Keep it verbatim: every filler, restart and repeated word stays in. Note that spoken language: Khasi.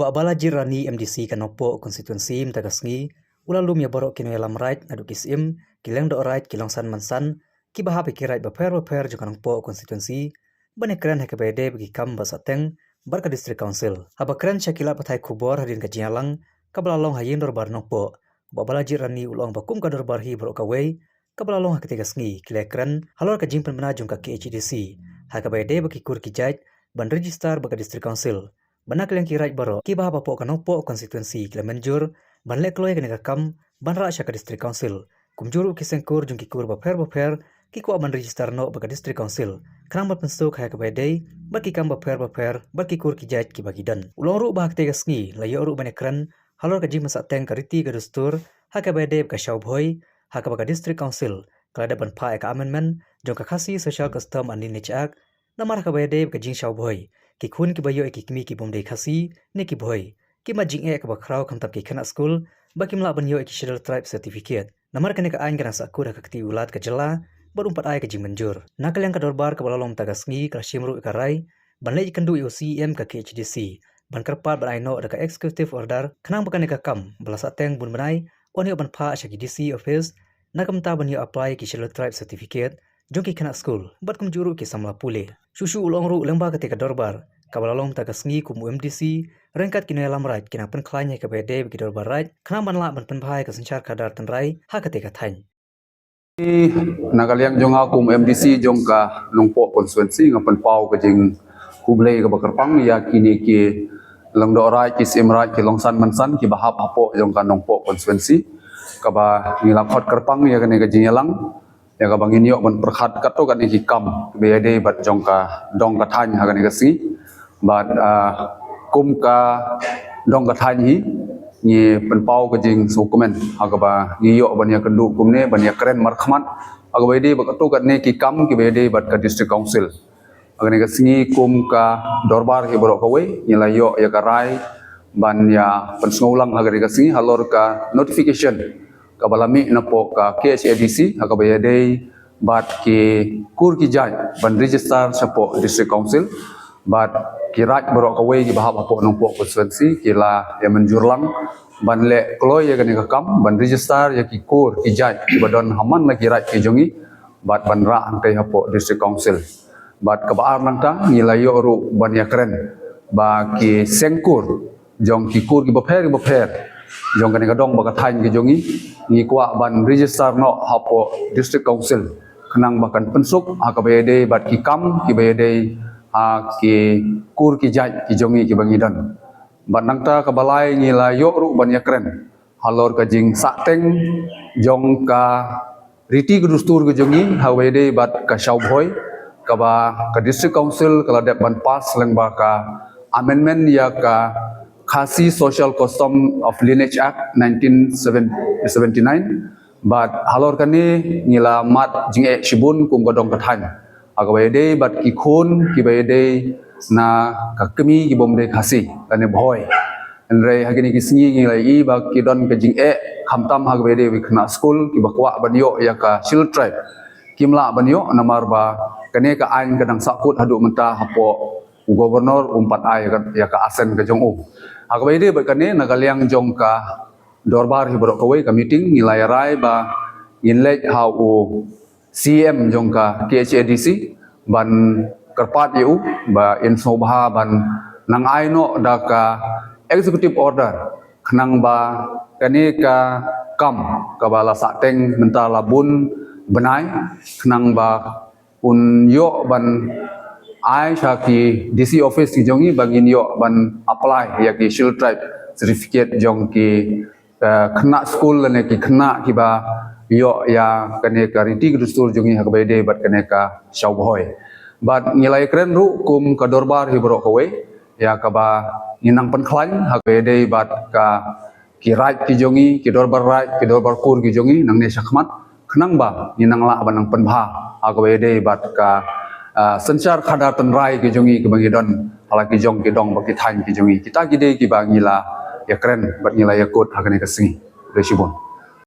Bah Balajied Rani, M D C ka Nongpoh constituency, mynta ka sngi u la lum ïa baroh ki nongïalam raid, naduh ki syiem, ki lyngdoh raid, ki longsan mansan, kiba hap ïa ki raid bapher bapher jong ka Nongpoh constituency, ban ïakren ha kaba ïadei bad ki kam ba sahteng bad ka District Council. Haba kren sha ki lad pathai khubor hadien ka jingïalang kaba la long ha Ïing Dorbar Nongpoh, Bah Balajied Rani u la ong ba kum ka dorbar hi baroh kawei kaba la long ha katei ka sngi, ki la ïakren halor ka jingpynbna jong ka K H A D C ha kaba ïadei bad ki kur ki jait ban register bad ka District Council, ba na ka liang ki raid baroh kiba hap hapoh ka Nongpoh constituency ki la mynjur ban leh kloi ïa kane ka kam ban rah sha ka District Council. Kumjuh ruh ki seng kur jong ki kur bapher bapher ki kwah ban register noh bad ka District Council khnang ban pynsuk ha kaba ïadei bad ki kam bapher bapher bad ki kur ki jait kiba ki don. U la ong ruh ba ha katei ka sngi la ïoh ruh ban ïakren halor ka jingpynsahteng ka riti ka dustur ha kaba ïadei bad ka Shaw Bhoi, ha kaba ka District Council ka la dep ban phah ïa ka amendment jong ka Khasi Social Custom and Lineage Act, namar ha kaba ïadei bad ka jingshaw bhoi ki khun kiba ïoh ïa ki kmie ki bym dei Khasi ne ki Bhoi, ki mad jingeh kaba khraw khamtam ki khynnah skul ba kim lah ban ïoh ïa ki Scheduled Tribe certificate. Namar kane ka aiñ ka dang sahkut ha ka kti u Lat ka jylla bad um pat ai ka jingmynjur. Na ka liang ka dorbar kaba la long mynta ka sngi ka la shim ruh ïa ka rai ban leit ïakynduh ïa u C E M ka K H A D C ban kyrpad ban ai noh da ka executive order khnang ba kane ka kam ba la sahteng bun bnai un ïoh ban phah sha ki D C office, na ka bynta ban ïoh apply ïa ki Scheduled Tribe certificate jong ki khynnah skul bad kumjuh ruh ki samla pule. Shuh shuh u la ong ruh lyngba katei ka dorbar kaba la long mynta ka sngi kum u M D C ryngkat ki nongïalam raid ki nang pynkhlaiñ ha kaba ïadei bad ki dorbar raid khnang ban lah ban pynbha ïa ka synshar khadar tynrai ha katei ka thaiñ. Na ka liang jong nga kum M D C jong ka Nongpoh constituency, nga pynpaw ka jingkhublei kaba kyrpang ïa kine ki lyngdoh raid, ki syiem raid, ki longsan mansan kiba hap hapoh jong ka Nongpoh constituency, kaba ngi la khot kyrpang ïa kane ka jingïalang, ïa kaba ngin ïoh ban pyrkhat katto katne ki kam kiba ïadei bad jong ka dong ka thaiñ ha kane ka sngi. Bad, ah, kum ka dong ka thaiñ hi, ngi pynpaw ka jingsngewkmen ha kaba ngi ïoh ban ïakynduh kumne, ban ïakren markhmat ha kaba ïadei bad katto katne ki kam kiba ïadei bad ka District Council. Ha kane ka sngi kum ka dorbar hi baroh kawei, ngi la ïoh ïa ka rai ban ïa pynsngewlang ha kane ka sngi halor ka notification kaba la mih napoh ka K H A D C ha kaba ïadei bad ki kur ki jait ban register shapoh District Council. Bad ki raid baroh kawei kiba hap hapoh Nongpoh constituency ki la ïa mynjur lang ban leh kloi ïa kane ka kam ban register ïa ki kur ki jait kiba don ha man la ki raid ki jong ngi bad ban rah hangtei hapoh District Council. Bad kaba ar nangta ngi la ïoh ruh ban ïakren ba ki seng kur jong ki kur kiba pher kiba pher jong kane ka dong bad ka thaiñ ki jong ngi, ngi kwah ban register noh hapoh District Council khnang ba kan pynsuk ha kaba ïadei bad ki kam kiba ïadei ha ki kur ki jait ki jong ngi kiba ngi don. Bad nangta kaba lai ngi la ïoh ruh ban ïakren halor ka jingsahteng jong ka riti ka dustur ka jong ngi ha kaba ïadei bad ka Shaw Bhoi, kaba ka District Council ka la dep ban pass lyngba ka amendment ïa ka Khasi Social Custom of Lineage Act nineteen seventy-nine. Bad halor kane ngi la mad jingeh shibun kum ka dong ka thaiñ ha kaba ïadei bad ki khun kiba ïadei na ka kmie ki bym dei Khasi lane Bhoi. Hynrei ha kine ki sngi ngi la ïohi ba ki don ka jingeh khamtam ha kaba ïadei bad ki khynnah skul kiba kwah ban ïoh ïa ka Scheduled Tribe, kim lah ban ïoh namar ba kane ka aiñ ka dang sahkut haduh mynta hapoh u Governor, um pat ai ïa ka, ïa ka assent ka jong u. Ha kaba ïadei bad kane, na ka liang jong ka dorbar hi baroh kawei, ka meeting, ngi la ïa rai ba ngin leit ha u C E M jong ka K H A D C ban kyrpad ïa u ba in sngewbha ban nang ai noh da ka executive order khnang ba kane ka kam kaba la sahteng mynta la bun bnai khnang ba un ïoh ban ai sha ki D C office ki jong ngi ba ngin ïoh ban apply ïa ki Scheduled Tribe certificate jong ki, eh, khynnah skul lane ki khynnah kiba ïoh ïa kane ka riti ka dustur jong ngi ha kaba ïadei bad kane ka Shaw Bhoi. Bad ngi la ïakren ruh kum ka dorbar hi baroh kawei ïa kaba ngin nang pynkhlaiñ ha kaba ïadei bad ka ki raid ki jong ngi, ki dorbar raid, ki dorbar kur ki jong ngi nangne shakhmat khnang ba ngin nang lah ban nang pynbha ha kaba ïadei bad ka, ah, synshar khadar tynrai ki jong ngi kiba ngi don ha la ki jong ki dong bad ki thaiñ ki jong ngi. Kita ki dei kiba ngi la ïakren bad ngi la ïakut ha kane ka sngi. Khublei shibun.